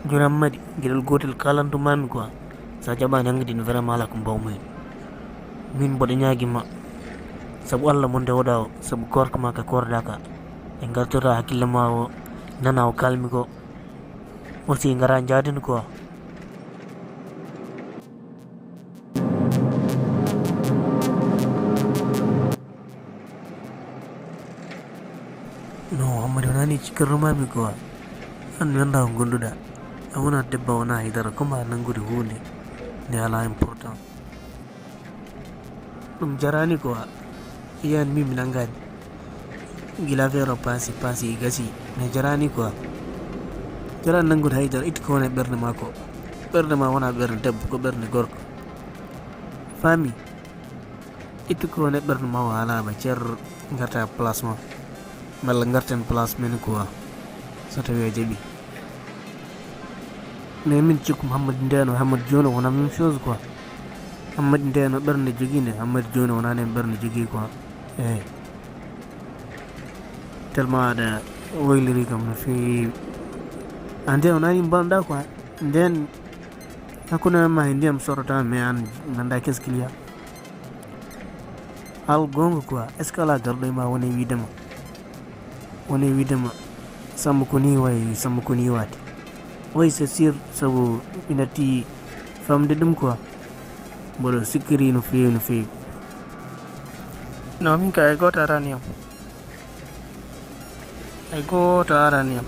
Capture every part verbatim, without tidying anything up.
Jooni Hammadi, geɗel gootel kaalanto maami quoi. So a jaɓaani hankadi, no vraiment alaa ko mbaawmi heen. Min mboɗo ñaagii ma, sabu Alla mo ndewɗaa o, sabu koorka ma ka koorɗaa ka, ɓe ngartora hakkille ma o, nana o kaalmi ko. Aussi, ngara njaaden quoi. No, Hammadi, wonaa ni cikkanno maami quoi. Aan mi anndaa ko ngolluɗaa. A wonaa debbo, a wonaa haydara, comment a nanngude huunde nde alaa important. Ɗum jaraani quoi. Yiyan mi mi nanngaani. Gila affaire o paasi, paasi, gasi. Mais jaraani quoi. Jaraani nanngude haydara, ittu ko woni e ɓernde maa ko. Ɓernde maa wonaa ɓernde debbo, ko ɓernde gorko. Faami? Ittu ko woni e ɓernde maa o haalaama, cer ngarta place ma. Malla ngarten place men quoi. So tawii a jaɓii. Mais min cikku Hammadi ndeno, Hammadi jooni wonaa même chose quoi. Hammadi ndeno ɓernde jogii nde, Hammadi jooni wonaa nden ɓernde jogii quoi. Eey. Tellement aɗa wayliri kam no feewi. An de wonaa ni mbaɗɗaa quoi. Nden hakkunde ma e ndiyam sorata, mais an nganndaa qu'est-ce qu'il y a. Haal goonga quoi, est-ce que alaa garɗo e ma woni wiide ma, woni wiide ma, Samba ko nii wayi, Samba ko nii waati? Oui, c'est sûr, sabu mi natti famde ɗum quoi. Mboɗo sikkiri no feewi, no feewi. Non, min ka hay gooto araani yam. Hay gooto araani yam.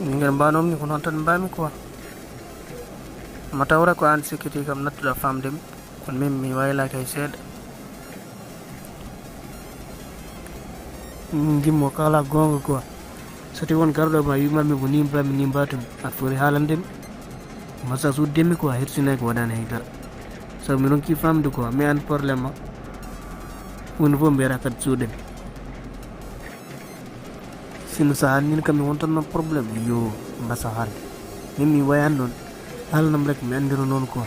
Min ngel mbaanomi ni ko noon tan mbaami quoi. Ma tawra ko aan sikkiti kam nattuɗa famde mi. Kono min mi waylaaki hay seeɗa. Min ngimmo kala goonga quoi. So tawii won garɗo ma wiima min ko nii mbaami, nii mbaatumi, aɗa foti haalande mi. Masa suuddemi quoi, hersinay ko waɗaani hay dara. Sabu mi ronki famde quoi, mi an problème ma. Woni fof mbiyata kadi suuɗemi. Sinno so haalnin kam mi wontanno problème, yo mbasa haalde. Min mi wayan noon, haalnam rek mi anndiro noon quoi.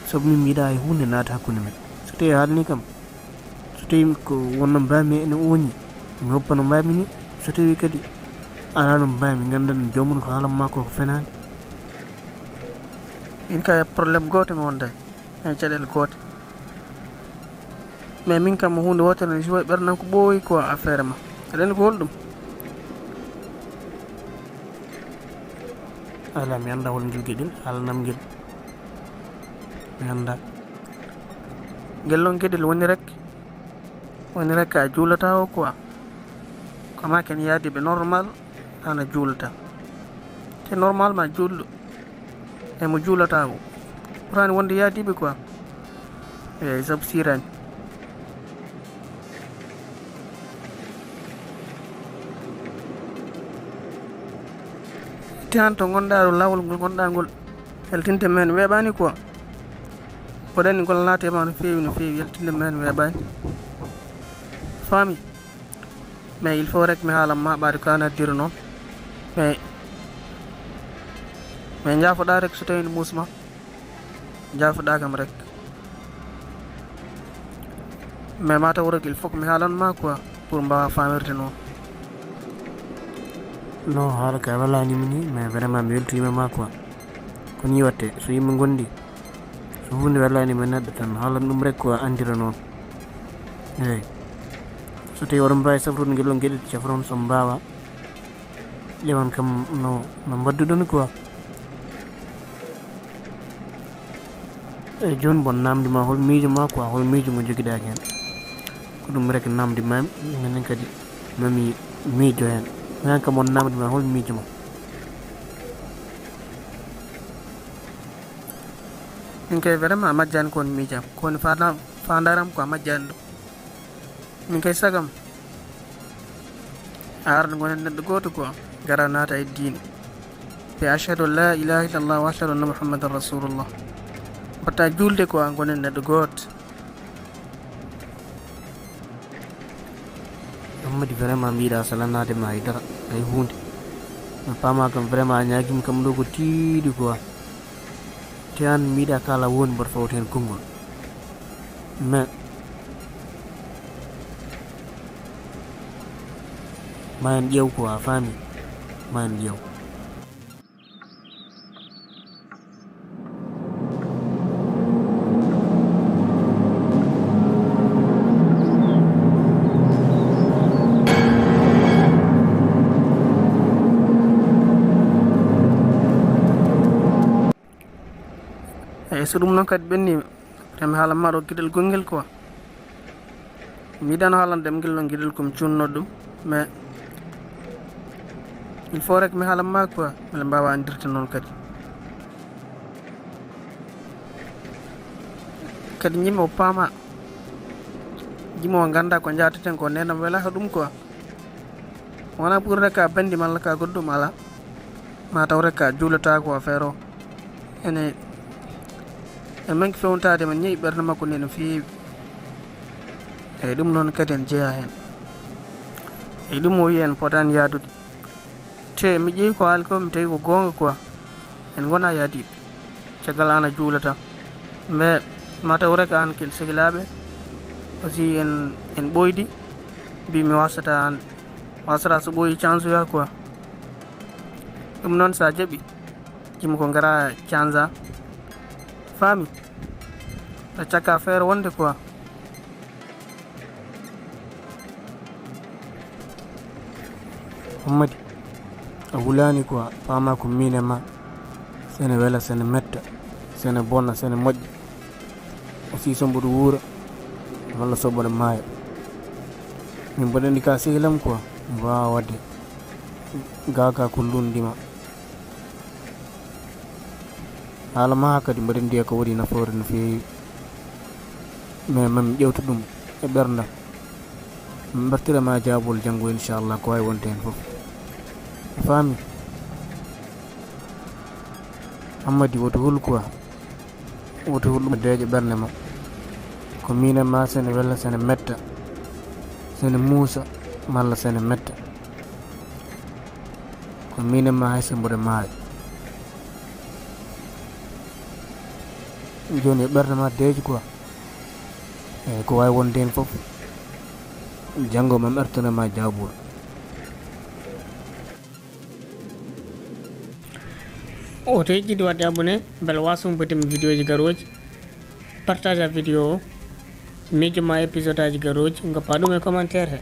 Sabu min mi yiɗa hay huunde naata hakkunde men. So tawii haalni kam, so tawii ko wonno mbaami ene ooñi, mi woppa no mbaami ni. So tawii kadi alaa no mbaami, nganndan joomum ko haalan ma ko, ko fenaande. Min kay problème gooto mi wonda e caɗeele goote. Mais min kam, huunde wootere ne joyi ɓernam ko ɓooyi quoi, affaire ma. Aɗa anndi ko holɗum? Alaa, mi anndaa hol ngel geɗel, haalanam ngel. Mi anndaa. Ngel noon geɗel woni rek, woni rek a juulataa o quoi. Ko maa ken yaadi ɓe normal, ana juulata. Te normalement juulɗo e mo juulataako ɓuraani wonde yaadiiɓe quoi. Eeyi, sabu siiraani. Itti han to ngonɗaa ɗo, laawol ngol ngonɗaa ngol, yaltinde men weeɓaani quoi. Mboɗo anndi ngol naate ma no feewi, no feewi, yaltinde men weeɓaani. Faami? Mais il faut rek mi haalan ma ɓaade ko an addiri noon. Mais, mais njaafoɗaa rek so tawii no muus ma. Njaafoɗaa kam rek. Mais ma taw rek il faut que mi haalan ma quoi, pour mbaawa faamirde noon. Non, haala ka welaani mi ni, mais vraiment mi weltiima ma quoi. Ko nii waɗte, so yimɓe ngondi, so huunde welaani ma neɗɗo tan, haalan ɗum rek quoi, anndira noon. Eeyi. So tawii oɗon mbaawi safrude ngel on geɗe, cafron so mbaawa. Ƴewan kam no, no mbadduɗon quoi. Eeyi, jooni bon namdi ma hol miijo ma quoi, hol miijo mo jogiɗaa heen? Ko ɗum rek namdi ma, minen kadi mami miijo heen. Minen kam on namdi ma hol miijo ma? Min kay vraiment a majjaani ko woni miijam, ko woni faanda-, faandaram ko a majjaani ɗum. Min kay sagam a arde gonen neɗɗo gooto quoi, gara naata e diine. Ɓe ashhadu an la ilaha illallah wa ashhadu anna muhammadan rasulullah. Mbatta juulde quoi, gonen neɗɗo gooto. Ammadi vraiment mi yiɗa salanaade ma hay dara, hay huunde. Mi faama kam vraiment a ñaagimi kam ɗo ko tiiɗi quoi. Te aan mi yiɗa kala woni mboɗo fawta heen konngol. Mais ma en ƴeew quoi, a faami? Ma en ƴeew. E so ɗum noon kadi ɓenni, mi haala ma ɗo geɗel gonngel quoi. Mi yiɗano haalande ɗemngel ɗon geɗel ko mi cunnoo ɗum, mais il faut rek mi haala ma quoi, mbiɗa mbaawa anndirde noon kadi. Kadi njimi o paama, njimi o ngannda ko njaataten ko, nenam wela ko ɗum quoi. Wona pour rek a bandi malla ka goɗɗum ala, ma taw rek a juulata ko affaire o. Ene, en manki fewntaade, men ñeewi ɓernde makko nde no feewi. Eyi, ɗum noon kadi en jeyaa heen. Eyi, ɗum o wiyi en potaani yaadude. Te mi ƴeewi ko haali ko, mi tawi ko goonga quoi. En ngona yaadiiɓe. Caggal aan a juulata. Mais ma taw rek aan kel sehilaaɓe. Aussi en, en ɓooydi. Mbi mi wasata aan. Wasata so ɓooyi chance ya quoi. Ɗum noon so a jaɓi. Jimi ko ngara canza. Faami? A cakka feere wonde quoi. Hammadi, a wulaani quoi, paama ko miin e ma. Sene wela, sene metta, sene bona, sene moƴƴa. Aussi so mboɗo wuura, walla so mboɗo maaya. Min mboɗo anndi ka sehilam quoi, mi waawa waɗde. Gaaka ko lundi ma. Haala ma kadi mboɗo anndi ko waɗi nafoore no feewi. Mais mami ƴewta ɗum e ɓerndam. Mi ɓertira ma jaabol janngo inchallah ko wawi wonde heen fof. A faami? Hammadi woto hul quoi. Woto hul ɗum deeƴe ɓernde ma. Ko miin e ma sene wella sene metta. Sene muusa malla sene metta. Ko miin e ma hay so mboɗo maaya. Jooni e ɓernde ma deeƴi quoi. Eyi ko wawi wonde heen fof. Janngo ma mi ɓertana ma jaabol. O to yiɗi waɗde abonné, mbele wasum botimi vidéo ji garooji. Partage a vidéo o. Miijo ma épisode aji garooji, ngoppa ɗum e commentaire he.